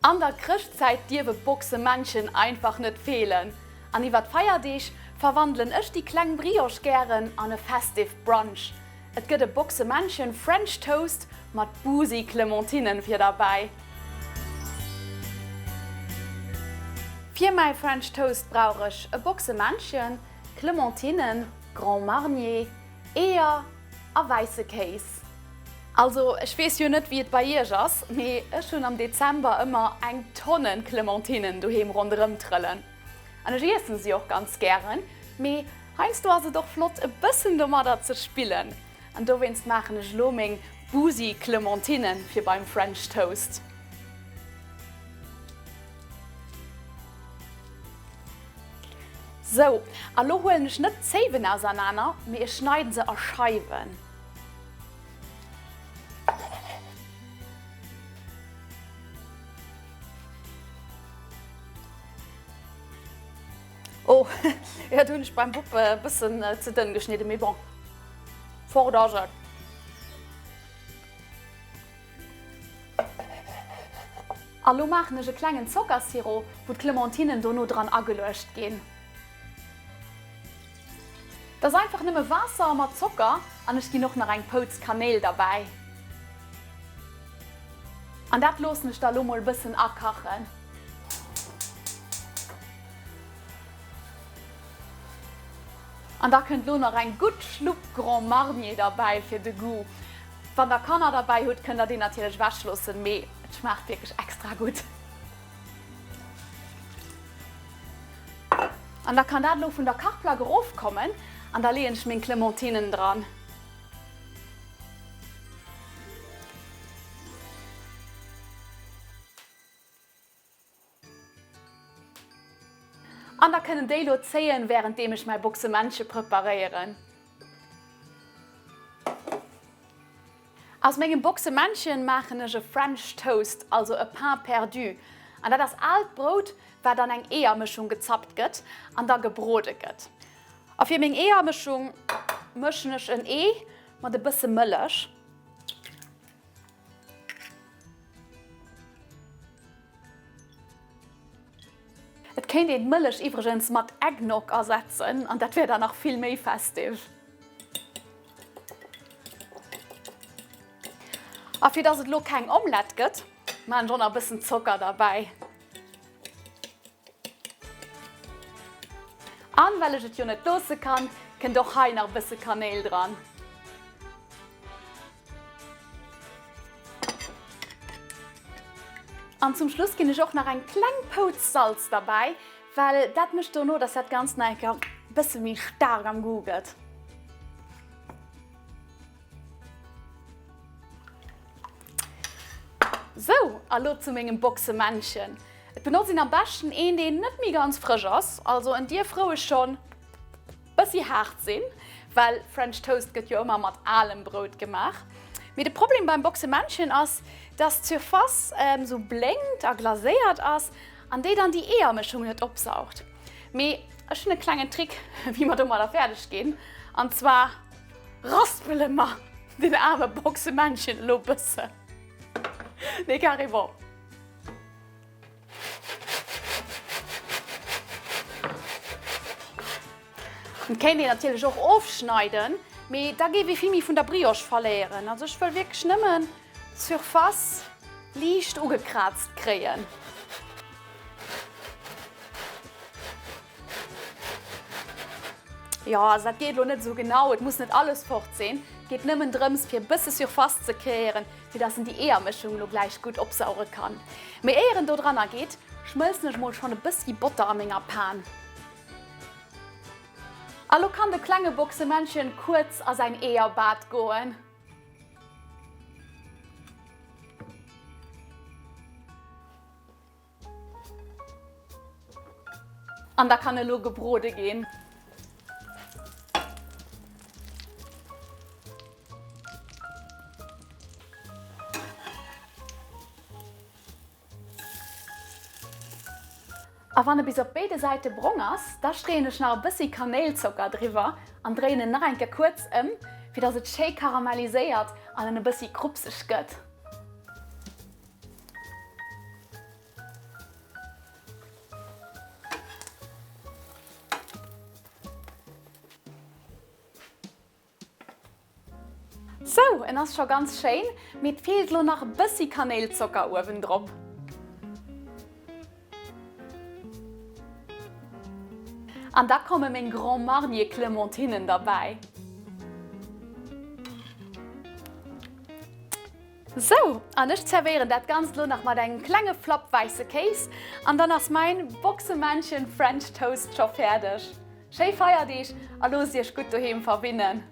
An der Chrëschtzäit dierf e Boxemännchen einfach net feelen. An iwwer d'Feierdeeg verwandelen ech déi kleng Brioche gären an e festive Brunch. Et gëtt e Boxemännchen French Toast mat boozy Clementinen fir derbäi. Fir mäi French Toast brauch ech e Boxemännchen, Clementinen, Grand Marnier, Eeër a wäisse Kéis. Also ech weess jo net wéi et bei iech ass, mee ech hunn am Dezember ëmmer eng Tonne Clementinen doheem ronderëm trëllen. An ech iessen si och ganz gären, mee heiansdo ass et och flott e bëssen domadder ze spillen. An dowéinst maachen ech elo meng boozy Clementinen fir beim French Toast. Sou, a lo huelen ech net d'Zéiwen ausernaner, mee ech schneiden se a Scheiwen. Oh, jo, do hunn ech beim Wupp e bëssen ze dënn geschnidden, mee bon, fort ass et. A lo maachen ech e klengen Zockersirop, wou d'Clementinen dono dran ageluecht ginn. Dat ass einfach nëmme Waasser mat Zocker an ech ginn och nach eng Pouz Kanéil derbäi. An dat loossen ech da lo mol e bëssen akachen. An da kënnt lo nach eng gutt Schlupp Grand Marnier derbäi fir de Goût. Wann der Kanner derbäi hutt, kënnt der deen natierlech ewech loossen, mee et schmaacht wierklech extra gutt. An da kann dat elo vun der Kachplack erof kommen an da leeën ech meng Clementinen dran. An da kënnen déi elo zéien, wärenddeem ech mäi Boxemännche preparéieren. Aus mengem Boxemännchen maachen ech e French Toast, also e Pain perdu. An dat ass aalt Brout, wat an eng Eeërmëschung gezappt gëtt an da gebrode gëtt. A fir meng Eeërmëschung mëschen ech en Ee mat e bësse Mëllech. Et kéint een d'Mëllech iwwregens mat Eggnog ersetzen an dat wär dann nach vill méi festive. A fir dass et lo keng Omelette gëtt, maan ech och nach e bëssen Zocker derbäi. An well ech et jo net loosse kann, kënnt och hei nach e bësse Kanéil dran. An zum Schluss ginn ech och nach eng kleng Pouz Salz derbäi, well dat mécht dono, dass dat Ganzt nach eng Kéier e bësse méi staark am Goût gëtt. Sou, a lo zu mengem Boxemännchen. Et benotzt een am beschten een, deen net méi ganz frësch ass, also en dierf roueg schonn bëssi haart sinn, well French Toast gëtt jo ëmmer mat alem Brout gemaach. Mee de Problem beim Boxemännchen ass, dass d'Surface sou blénkt a glaséiert ass an déi dann déi Eeërmëschung net opsaugt. Mee ech hunn e klengen Trick, wéi mer domadder fäerdeg ginn, an zwar raspele mer den aarme Boxemännchen elo bëssen. Nee, carrément. Et kéint een natierlech och ofschneiden, mee da géif ee vill méi vun der Brioche verléieren. Also ech wëll wierklech nëmmen d'Surface liicht ugekraazt kréien. Jo, also dat geet elo net esou genau, et muss net alles fort sinn. Et geet nëmmen drëms fir e bësse Surface ze kreéieren, fir dass en déi Eeërmëschung elo gläich gutt opsauge kann. Mee éier en do dranner geet, schmëlzen ech mol schonn e bëssi Botter a menger Pan. A lo kann de klenge Boxemännchen kuerz a säin Eeërbad goen. An da kann elo gebrode ginn. A wann e bis op béide Säite brong ass, da streeën ech nach e bëssi Kanéilzocker driwwer an dréien en nach eng Kéier kuerz ëm, fir dass et schéi karamelliséiert an en e bëssi krupseg gëtt. Sou, en ass scho ganz schéin, mee et feelt lo nach e bëssi Kanéilzocker uewendrop. An da komme meng Grand Marnier Clémentinen derbäi. Sou, an ech zerwéieren dat Ganzt lo nach mat engem klenge Flapp wäisse Kéis an dann ass mäin Boxemännchen French Toast scho fäerdeg. Schéi Feierdeeg a loosst iech gutt doheem verwinnen!